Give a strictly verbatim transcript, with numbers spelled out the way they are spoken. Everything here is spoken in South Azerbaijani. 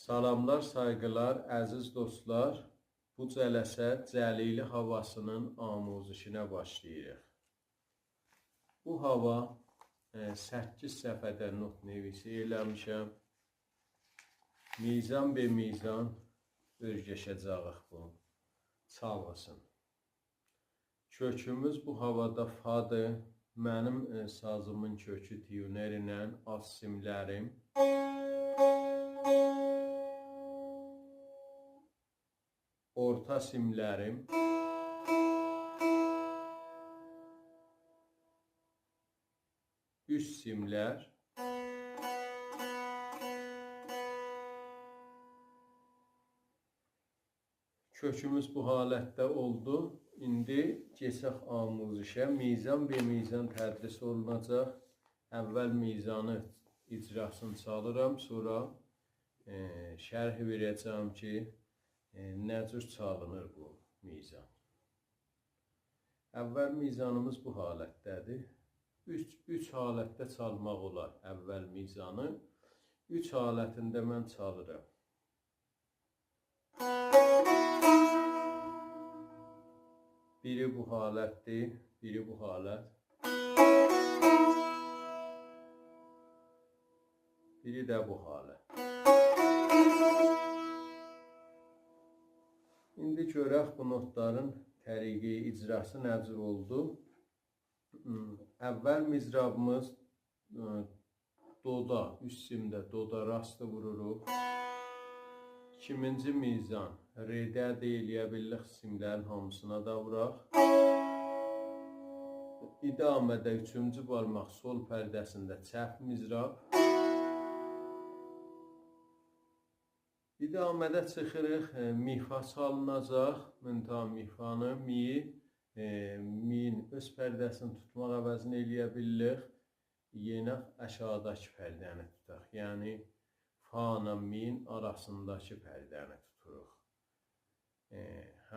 سلاملار، سایغیلار، عزیز دوستلار. بو جلسه جلیلی هاواسینین آموزشینه باشلاییریق. بو هاوا، ائ، سککیز صفحه‌ده نوت نویسی ائله‌میشم. میزان به میزان اؤرگشه‌جه‌ییک بو چالغیسین. کؤکوموز بو هاوادا فادیر. منیم، ائ، سازیمین کؤکو تیونر ایله، آلت سیملریم، اورتا سیملریم، اوست سیملر. کؤکوموز بو حالتده اولدو. ایندی کئچک آموزشه. میزان به میزان تدریس اولوناجاق. اول میزانی اجراسینی چالیرام، سونرا، ائ، شرح وئره‌جم کی، ائ، نه جور چالینیر بو میزان. اول میزانیمیز بو حالتده‌دیر. اوچ، اوچ حالتده چالماق اولار اول میزانی. اوچ حالتینده من چالیرام. بیری بو حالتدیر، بیری بو حالت. بیری ده بو حالت. ایندی گؤرک بو نوتلارین طریقه اجراسی نه جور اولدو. هوم، اول مضرابیمیز، ائ، دودا، اوست سیمده دودا راستی ووروروق. ایکینجی میزان رده ده ائلیه بیلیریک، سیملرین هامیسینا دا ووراق. ادامه‌ده اوچونجو بارماق سل پرده‌سینده چپ مضراب. ادامه‌ده چیخیریق، ائ، می فا چالیناجاق. منتها می فانی، می، ائ، می‌نین اؤز پرده‌سینی توتماق عوضینه ائلیه بیلیریک. یئنه آشاغیداکی پرده‌نی توتاق. یعنی فا ایله می‌نین آراسینداکی پرده‌نی توتوروق. ائ،